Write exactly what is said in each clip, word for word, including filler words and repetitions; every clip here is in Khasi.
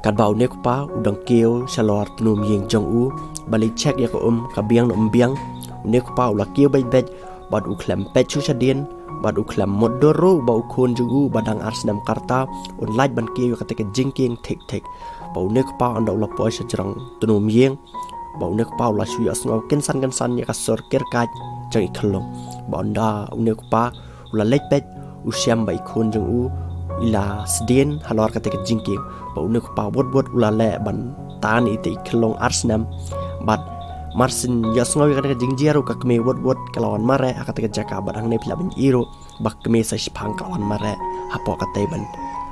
Katba une u kpa u dang kiew shalor tnum ïing jong u ba leit check ïa ka um ka biang ne ym biang, une u kpa u la kiew beit beit bad u khlem peit shuh shadien bad u khlem mutdur ruh ba u khun jong u ba dang ar snem ka rta un lait ban kiew ïa kata ka jingkieng thik thik. Ba une u kpa ynda u la poi sha jrong tnum ïing, ba une u kpa u la shu ïohsngew kynsan kynsan ïa ka sur kyrkhat jong i khyllung. Ba ynda une u kpa u la leit peit, u shem ba i khun jong u i la sdien halor kata ka jingkieng. Ba une u kpa wut wut u la leh ban tan ïa ita i khyllung ar snem. Bad mar syn ïohsngew ïa kata ka jingjia ruh ka kmie wut wut ka la wan mareh ha kata ka jaka. Bad hangne phi lah ban ïohi ruh ba ka kmie sa shiphang ka la wan mareh hapoh katei ban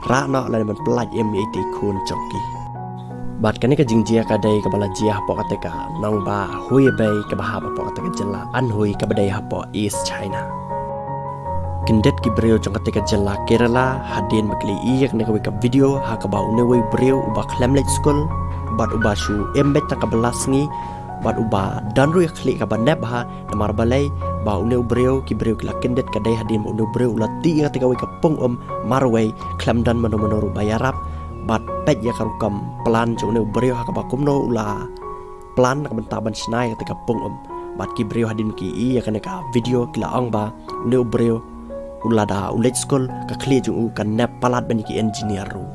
rah noh lane ban pyllait im ïa ita i khun jong ki. Bad kane ka jingjia ka dei kaba la jia hapoh katei ka nongbah Huaibei kaba hap hapoh katei ka jylla Anhui kaba dei hapoh East China. Kyndit ki briew jong katei ka jylla Kerala hadien ba ki la ïohi ïa kane kawei ka video ha kaba une uwei u briew uba khlem leit skul bad uba shu im beit tang kaba la sngi bad uba don ruh ïa ka khlieh kaba nep bha. Namar balei? Ba une u briew, ki briew ki la kyndit ka dei hadien ba une u briew u la tih ïa kata kawei ka pung um marwei, khlem don mano mano ruh ba ïarap. Bad peit ïa ka rukom plan jong une u briew ha kaba kumno u la plan na ka bynta ban shna ïa kata ka pung um. Bad ki briew hadien ki ïohi ïa kane ka video ki la ong ba une u briew u lada u leit skul ka khlieh jong u kan nep palat ban ïa ki engineer ruh.